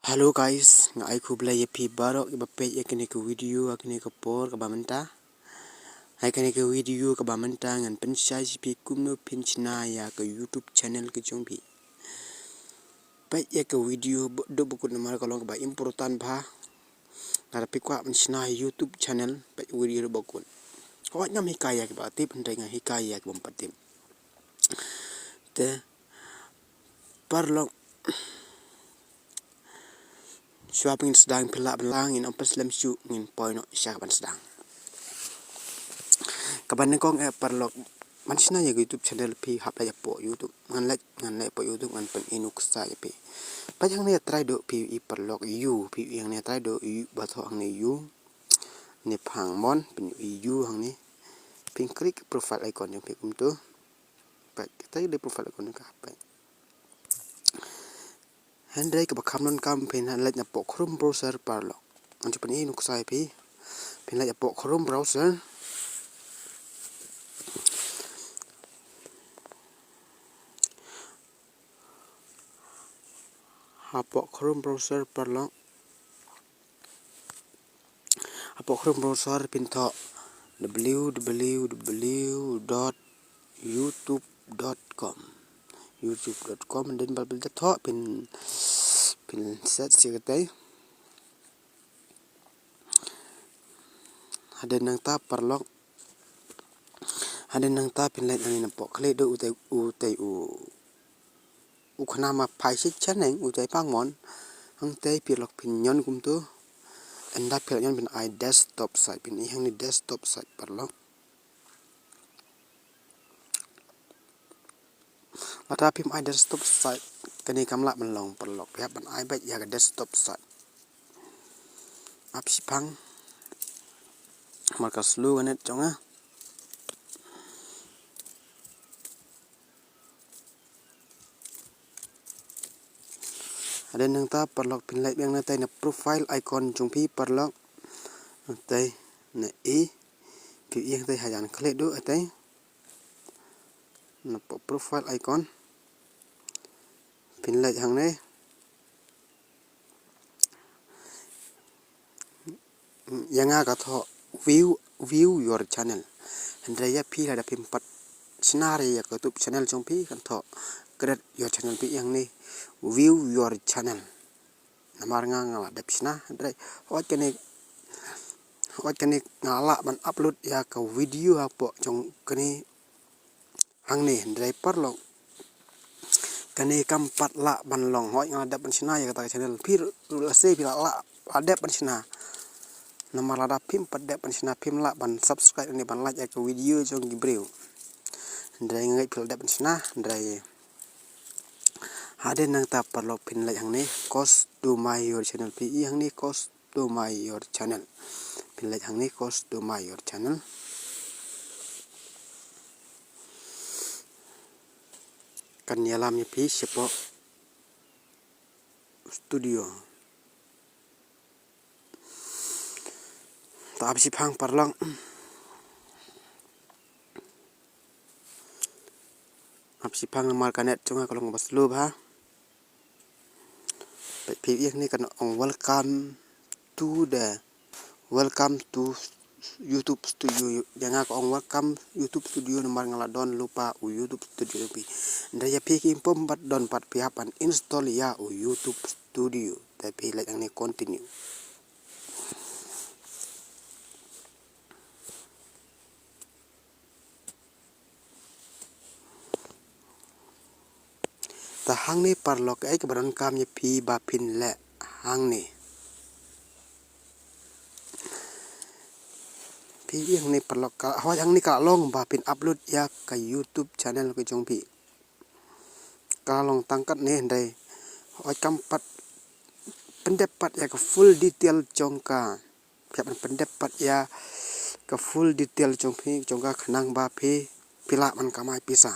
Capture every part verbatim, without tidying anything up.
Hello guys, nga ai khublei ïa phi baroh kiba peit ïa kane ka video ha kane ka por kaba mynta. Ha kane ka video kaba mynta ngan pynshai sha phi kumno phin shna ïa ka YouTube channel ka jong phi. Peit ïa ka video ba-, haduh ba kut namar ka long kaba important bha. Lada phi kwah ban shna YouTube channel, peit video haduh ba kut. Hooid ngam hikai ïa kiba tip, hynrei nga hikai ïa ki bym pat tip. Te paralok, shuwa ba ngin sdang phi lah ban lang, ngin ym pynslem shuh, ngin poi noh sha kaban sdang. Kaba nyngkong eh paralok, ban shna ïa ka YouTube channel phi hap leit hapoh YouTube. Ngan leit, ngan leit hapoh YouTube, ngan pyni nuksa ïa phi. Peit hangne, trai duh phi i paralok, ïu, phi i hangne, trai duh ïu, ba thoh hangne ïu. Ne phang mon, phin i ïu hangne. Phin click profile icon jong phi kumtu. Peit, katai ka dei profile icon ka, peit. Hynrei kaba kham donkam phin leit napoh Chrome browser paralok. Ngan sa pyni nuksa ïa phi. Phin leit hapoh Chrome browser. Hapoh Chrome browser paralok. Hapoh Chrome browser phin thoh w w w dot youtube dot com. Youtube dot com, and then ba phin thoh phin, phin search ïa katai. Hadien nangta paralok. Hadien nangta phin leit hangne napoh, khleh duh utai, utai u u khana ma phai shi chaneng, utai phang mon. Hangtai paralok phin ñion kumtu. Ynda phi la ñion phin ai desktop site, phin i hangne desktop site paralok. Lada phim ai desktop site, kane kam lah ban long paralok. Phi hap ban ai beit ïa ka desktop site. Ap shipang. Namar ka slow ka net jong nga. Hadien nangta paralok phin leit biang natai na profile icon jong phi paralok. Natai na i. Phi i natai hajan khleh duh natai. Napoh profile icon. Phin leit hangne. Ïa nga ka thoh view, view your channel. Hynrei ïa phi lada phim pat shna re ïa ka YouTube channel jong phi kan thoh create your channel, phi i hangne view your channel. Namar nga nga la dep shna, hynrei hooid kane, hooid kane nga lah ban upload ïa ka video hapoh jong kane hangne, hynrei paralok. Kane kam pat lah ban long, hooid nga la dep ban shna ïa kata ka channel. Phi ruh lehse phi la, la, la dep ban shna. Namar lada phim pat dep ban shna, phim lah ban subscribe ne ban like ïa ka video jong ki briew. Hynrei nga ngeit phi la dep ban shna, hynrei hadien nangta paralok phin leit hangne, customize your channel, phi i hangne, customize your channel. Phin leit hangne, customize your channel. Kan ïalam ïa phi shapoh studio. Ta ap shipang paralok. Ap shipang namar ka net jong nga ka long ba slow bha. Phi i hangne kan ong welcome to the, welcome to YouTube Studio. Ïa nga ka ong welcome YouTube Studio namar nga la don lypa u YouTube Studio jong phi. Hynrei ïa phi kim pat don pat, phi hap ban install ïa u YouTube Studio. Te phi leit hangne continue. Ta hangne paralok, kaei kaba donkam ïa phi ba phin leh hangne. Phi i hangne paralok, ka, hooid hangne ka long ba phin upload ïa ka YouTube channel ka jong phi. Ka long tang katne hynrei hooid kam pat pyndep pat ïa ka full detail jong ka. Phi hap ban pyndep pat ïa ka full detail jong phi, jong ka khnang ba phi, phi lah ban kamai pisa.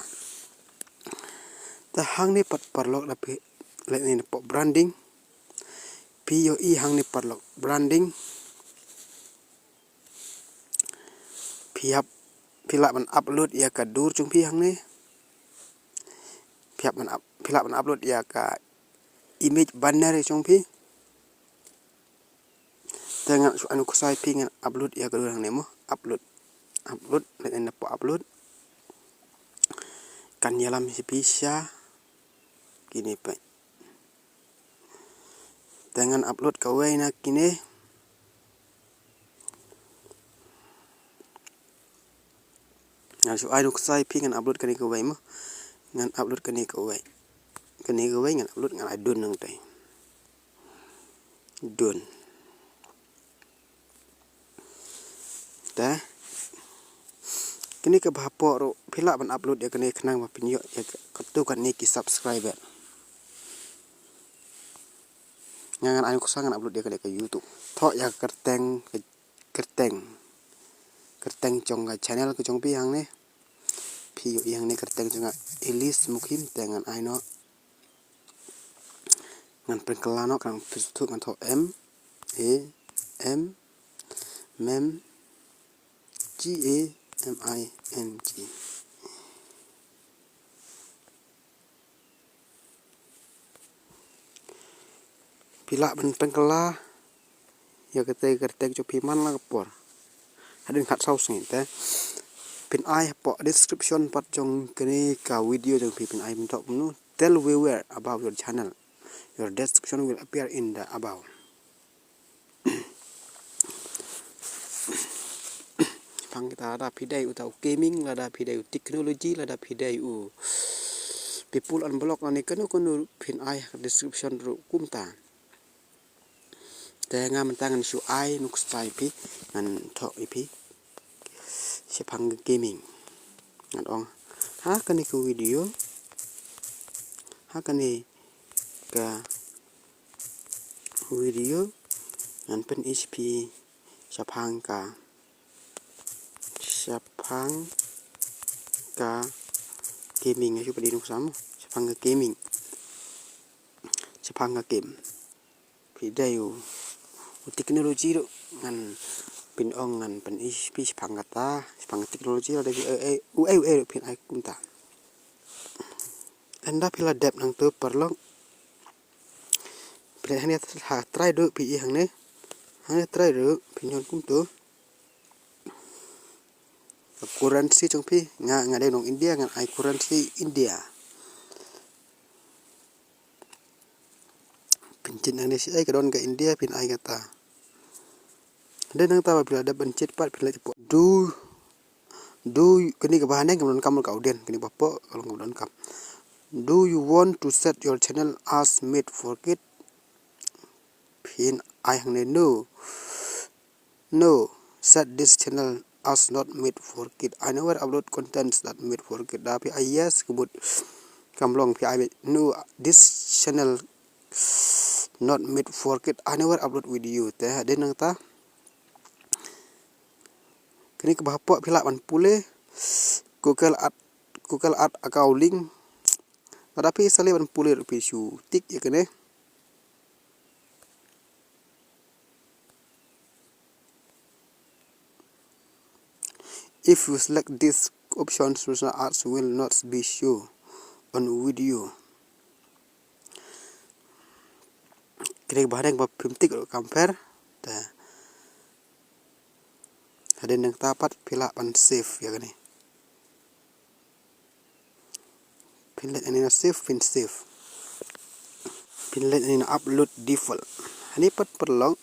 Ta hangne pat paralok, da phi leit hangne napoh branding. Phi ïohi hangne paralok branding. Phi hap, phi lah ban upload ïa ka dur jong phi hangne. Phi hap ban up-, phi lah ban upload ïa ka image banner jong phi. Te ngan shu ai nuksa ïa phi, ngan upload ïa ka dur hangne mo, upload. Upload, leit na pdeng upload. Kan ïalam ïa phi sha kine pat. Te ngan upload kawei na kine. Ngan shu ai nuksa ïa phi, ngan upload kane kawei mo. Ngan upload kane kawei. Kane kawei ngan upload, ngan ai done nangtai. Done. Te kane kaba hapoh ruh phi lah ban upload ïa kane khnang ba phin ïoh ïa katto katne ki subscriber. Nga ngan ai nuksa, ngan upload ïa kane ka YouTube. Thoh ïa ka kyrteng, ka kyrteng, kyrteng jong ka channel ka jong phi hangne. Phi ïohi hangne kyrteng jong nga Elis Mukhim, te ngan ai noh. Ngan pynkylla noh, ngan pynkylla, ngan thoh M A M, Mem, G A M I N G. Phi lah ban pynkylla ïa kata ka kyrteng jong phi man la ka por. Hadien khatsaw sngi te phin ai hapoh description pat jong kane ka video jong phi, phin ai mynta kumno. Tell viewer about your channel. Your description will appear in the above. Shaphang kita, lada phi dei uta u gaming, lada phi dei u technology, lada phi dei u people unblock, lane kano kano, phin ai ha description ruh kumta. Te nga mynta ngan shu ai nuksa ïa phi, ngan thoh ïa phi shaphang ka gaming. Ngan ong ha kane ka video, ha kane ka video ngan pyni ïa phi shaphang ka, shaphang ka gaming. Nga shu pyndonkam shaphang ka gaming, shaphang ka game. Phi dei u, u technology ruh ngan pyn-ong, ngan pyni ïa phi shaphang kata, shaphang ka technology, lada phi, eh, eh, u ei u ei ruh phin ai kumta. Ynda phi la dep nangta paralok, phi leit hangne ha trai ruh, phi ïohi hangne, hangne trai ruh phin ïohi kumta. Currency jong phi, nga, nga dei nong India, ngan ai currency India. Phin jied nangne shaei ka don ka India, phin ai kata. Dei nangta ba phi la dep ban jied pat, phi la jied pat. Do, do, kane kaba hangne kam donkam ka audience, kane ba hapoh ka long kam donkam. Do you want to set your channel as made for kid? Phin ai hangne no. No, set this channel as not made for kid. I never upload contents that made for kid. Da phi ai yes, ka mut kam long, phi ai no, this channel not made for kid. I never upload video. Te hadien nangta kane kaba hapoh phi lah ban pule Google Ad, Google Ad account link. Lada phi sa leh ban pule ruh phi shu tick ïa kane. If you select this option, personal ads will not be show on video. Kane ba hadien ba phim tick ruh kam pher. Te hadien nangta pat phi lah ban save ïa kane. Phin leit hangne na save, phin save. Phin leit hangne na upload default. Hangne pat paralok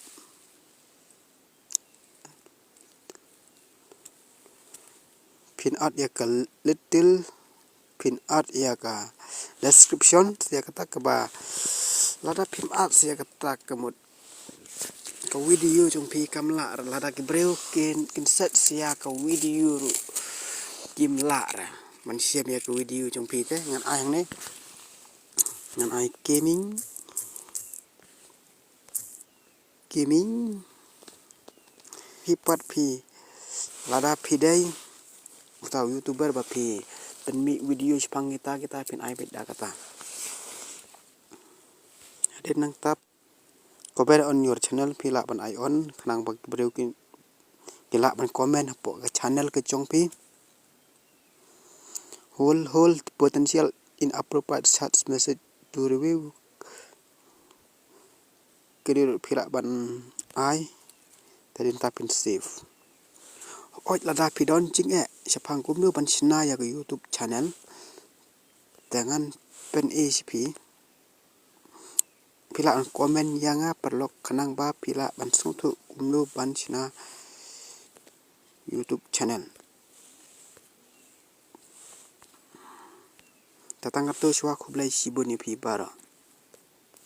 phin add ïa ka little, phin add ïa ka description, ïa kata kaba lada phim add ïa kata ka mut ka video jong phi kam lah, lada ki briew kin, kin search ïa ka video ruh kim lah ban shem ïa ka video jong phi. Te ngan ai hangne, ngan ai gaming, gaming. Phi pat phi, lada phi dei uta u YouTuber ba phi pynmih video shaphang kita kita, phin ai beit da kata. Hadien nangta comment on your channel, phi lah ban ai on khnang ba ki briew ki, ki lah ban comment hapoh ka channel ka jong phi. Hold, hold potential inappropriate such message to review. Kane ruh phi lah ban ai. Te dei mynta phin save. Hooid, lada phi don jingeh shaphang kumno ban shna ïa ka YouTube channel, te ngan pyni sha phi. Phi lah ban comment ïa nga paralok khnang ba phi lah ban sngewthuh kumno ban shna YouTube channel. Te tang katto shuwa, khublei shibun ïa phi baroh.